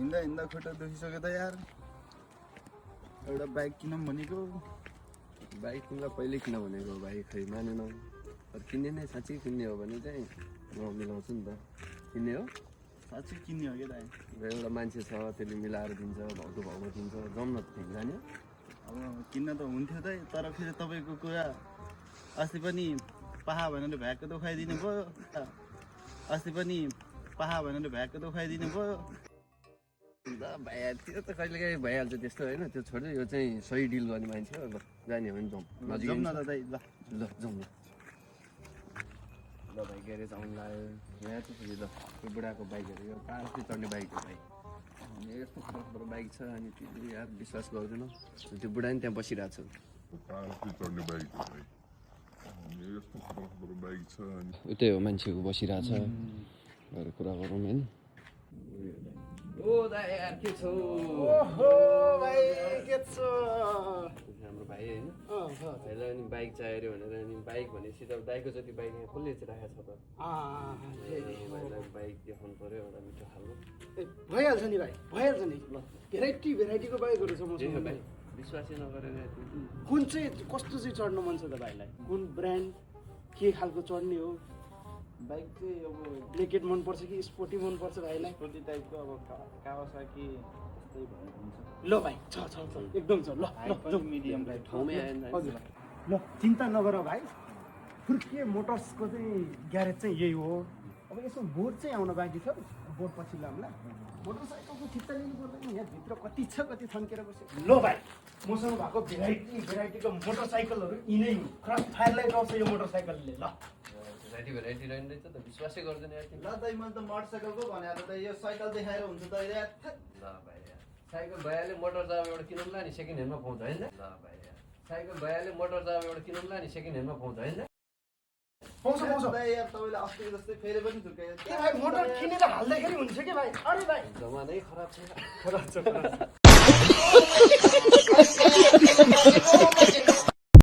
हिँड्दा हिँड्दा खुट्टा दुखिसक्यो त यार। एउटा बाइक किनौँ भनेको। बाइक तिमीलाई पहिले किन भनेको भाइ, खै मानेन। तर किन्ने नै साँच्चै किन्ने हो भने चाहिँ म मिलाउँछु नि त। किन्ने हो साँच्चै किन्ने हो क्या दाइ। एउटा मान्छे छ त्यसले मिलाएर दिन्छ, भाउको भाउमा दिन्छ, जाउँ न ठिक जाने। अब किन्न त हुन्थ्यो दाइ, तर फेरि तपाईँको कुरा अस्ति पनि पाहा भनेर भ्याएको त खुवाइदिनु भयो। अस्ति पनि पाहा भनेर भ्याएको त खुवाइदिनु भयो। ल भाइ त्यो त कहिलेकाहीँ भइहाल्छ त्यस्तो होइन, त्यो छोड्दै यो चाहिँ सही डिल गर्ने मान्छे हो। ल जाने हो भने जाउँ, नजिकै जाउँ न त दाइ। ल ल जाउँ न। ल भाइ ग्यारेज आउनु लाग्यो। यहाँ चाहिँ फेरि ल त्यो बुढाको बाइकहरू, यो पाहाडतिर चढ्ने बाइक हो भाइ। यस्तो खतरा बाइक छ अनि त्यो यार विश्वास गर्दैन। त्यो बुढा नि त्यहाँ बसिरहेको छ। पाहाडतिर चढ्ने बाइक हो भाइ। यस्तो खतरा बाइक छ अनि उतै हो मान्छेको बसिरहेछ गएर कुरा गरौँ होइन। ओ दाइ यार के छ? ओहो भाइ के छ? हाम्रो भाइ होइन, भाइलाई अनि बाइक चाहियो अरे भनेर। अनि बाइक भनेपछि त दाइको जति बाइक यहाँ कसले चाहिँ राखेको छ त? भाइलाई बाइक देखाउनु पऱ्यो एउटा मिठो खालको। भइहाल्छ नि भाइ, भइहाल्छ नि। ल भेराइटीको बाइकहरू छ मसँग। भाइ विश्वासै नगरेर कुन चाहिँ कस्तो चाहिँ चढ्नु मन छ त भाइलाई? कुन ब्रान्ड के खालको चढ्ने हो? बाइक चाहिँ अब नेकेड मनपर्छ कि स्पोर्टी मनपर्छ भाइलाई? स्पोर्टी टाइपको अब कावासाकी त्यस्तै भन्नु हुन्छ। ल भाइ छ एकदम छ। ल जाउँ मिडियम टाइप ठाउँमै आएन। हजुर ल चिन्ता नगर भाइ। फुर्के मोटर्सको चाहिँ ग्यारेज चाहिँ यही हो। अब यसो बोर्ड चाहिँ आउन बाँकी छ, बोर्ड पछि लाउँला। मोटरसाइकलको चित्त लिनु पर्दैन, यहाँभित्र कति छ कति थन्केर बस्यो। ल भाइ मसँग भएको भेराइटीको मोटरसाइकलहरू यिनै हो। क्रस फायरलाई गर्छ यो मोटरसाइकलले। ल भेराइटी रहेन रहेछ त, विश्वासै गर्दैन यार। ल दाइ मैले त मोटरसाइकल पो भने त यो साइकल देखाएर हुन्छ त यार। ल भाइ यार साइकल भइहाल्यो, मोटर जब एउटा किनौँला नि सेकेन्ड ह्यान्डमा पाउँछ होइन। ल भाइ यार साइकल भइहाल्यो, मोटर जब एउटा किनौँला नि सेकेन्ड ह्यान्डमा पाउँछ होइन। पाउँछ दाइ यार तपाईँले अस्ति जस्तै फेरि पनि झुकायो। के भाइ मोटर किनेर हाल्दाखेरि हुन्छ कि भाइ? अरे भाइ जमानै खराब छ। खराब छ।